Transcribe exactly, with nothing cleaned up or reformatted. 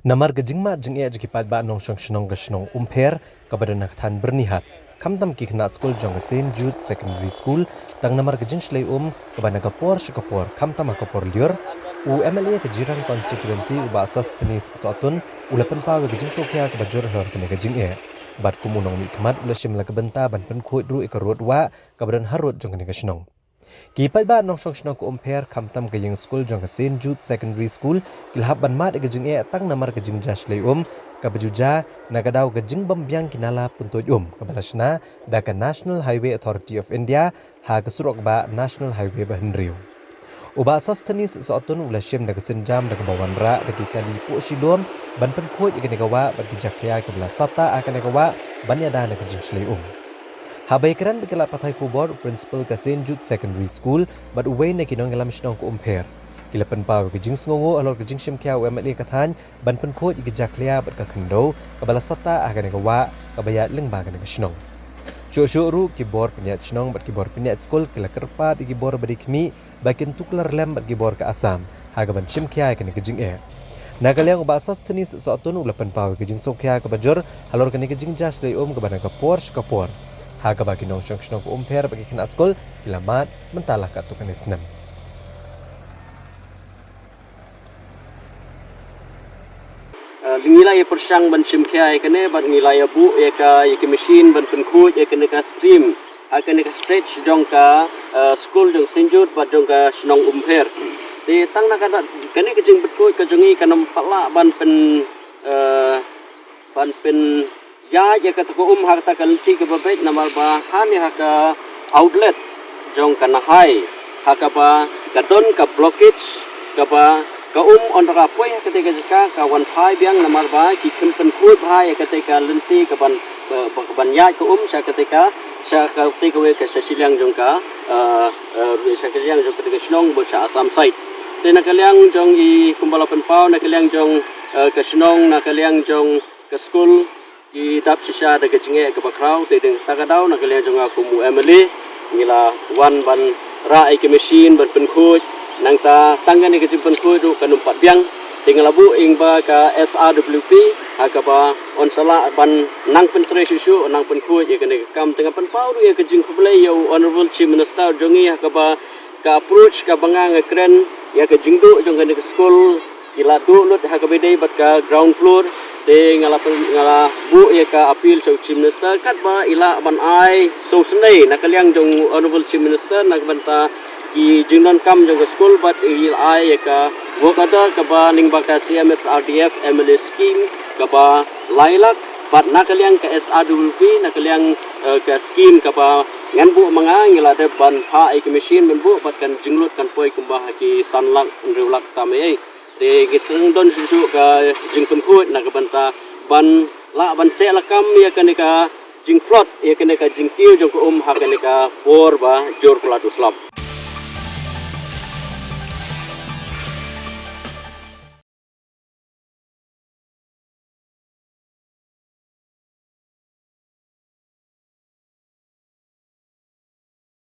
Namar ka jingmad jingeh jong ki paidbah nongshong shnong ka shnong Umpher kaba don ha ka thaiñ Byrnihat, khamtam ki khynnah skul jong ka Saint Jude Secondary School, tang namar ka jingshlei um kaba na ka por sha ka por, khamtam ha ka por lyiur, u M L A ka Jirang Constituency, u Bah Sosthenes Sohtun, u la pynpaw ïa ka jingsngewkhia kaba jur halor kane ka jingeh. Bad kum u nongmihkhmat u la shim la ka bynta ban pynkhuid ruh ïa ka rud wah kaba don harud jong kane ka shnong. Ki paidbah nongshong shnong ka Umpher, khamtam ka ïing skul jong ka Saint Jude Secondary School, ki la hap ban mad ïa ka jingeh tang namar ka jingjia shlei um kaba ju jia na ka daw ka jingbym biang ki nala pyntuid um kaba la shna da ka National Highway Authority of India ha ka surok bah National Highway ba hynriew. U Bah Sosthenes Sohtun u la shim da ka sienjam da kaba wanrah da ki kali puh shilum ban pynkhuid ïa kane ka wah bad ki jakhlia kiba la sahtah ha kane ka wah ban ïada na ka jingshlei um. Haba ïakren bad ki lad pathai khubor, u Principal ka Saint Jude Secondary School bad uwei na ki nongïalam shnong ka Umpher, ki la pynpaw ïa ka jingsngewnguh halor ka jingshimkhia u M L A ka thaiñ ban pynkhuid ïa ka jakhlia bad ka khyndew kaba la sahtah ha kane ka wah kaba ïaid lyngba kane ka shnong. Shuh shuh ruh ki bor pynïaid shnong bad ki bor pynïaid skul ki la kyrpad ïa ki bor ba dei khmih ba kin tuklar lem bad ki bor ka Assam ha kaban shimkhia ïa kane ka jingeh. Na ka liang u Bah Sosthenes Sohtun u la pynpaw ïa ka jingsngewkhia kaba jur halor kane ka jingjia shlei um kaba na ka por sha ka por, ha kaba ki nongshong shnong ka Umpher bad ki khynnah skul ki la mad mynta la katto katne snem. Uh, ngi la ïa pyrshang ban shimkhia ïa kane bad ngi la ïa buh ïa ka, ïa ka machine ban pynkhuid ïa kane ka stream ha kane ka stretch jong ka, uh, skul jong Saint Jude bad jong ka shnong Umpher. Te tang na kane ka jingpynkhuid ka jong ngi kan ym pat lah ban pyn, uh, ban pyn ïaid ïa kata ka um ha kata ka lynti kaba beit namar ba hangne ha ka outlet jong ka Nahai ha kaba ka don ka blockage kaba ka um haba ka poi ha kata ka jaka ka wan phai biang namar ba ki khlem pynkhuid bha ïa kata ka lynti kaban, ba, ba, kaban ïaid ka um sha kata ka, sha kata kawei ka sha shiliang jong ka, uh, uh, sha shiliang jong kata ka shnong bad sha Assam side. Te na ka liang jong i kumba la pynpaw na ka liang jong, uh, ka shnong na ka liang jong ka skul ki dap shisha da ka jingeh kaba khraw, te dei na kata ka daw na ka liang jong nga kum u M L A ngi la wan ban rah ïa ka machine ban pynkhuid, nangta tang kane ka jingpynkhuid ruh kan ym pat biang. Te nga la buh ïa ka S R W P ha kaba yn sa lah ban nang pyntrei shuh shuh, nang pynkhuid ïa kane ka kam. Te nga pynpaw ruh ïa ka jingkhublei ïa u Honourable Chief Minister jong ngi ha kaba ka approach kaba nga nga kren ïa ka jingduh jong kane ka skul, ki la duh lut ha kaba ïadei bad ka ground floor. Te nga la pyn-, nga la buh ïa ka appeal sha u Chief Minister katba i lah ban ai sngewsynei na ka liang jong Honourable Chief Minister na ka bynta ki jingdonkam jong ka skul bad i la ai ïa ka work order kaba lyngba ka C M S R D F M L A scheme kaba lai lak bad na ka liang ka S R W P na ka liang, eh, ka scheme kaba ngan buh ma nga ngi la dep ban phah ïa ka machine ban buh bad kan jinglut kan poi kumba ha ki san lak hynriew lak tam ei. Te ngi sdang don shuh shuh ka jingpynkhuid na ka bynta ban lah ban teh lakam ïa kane ka jingflood ïa kane ka jingkiew jong ka um ha kane ka por ba jur kular u slap.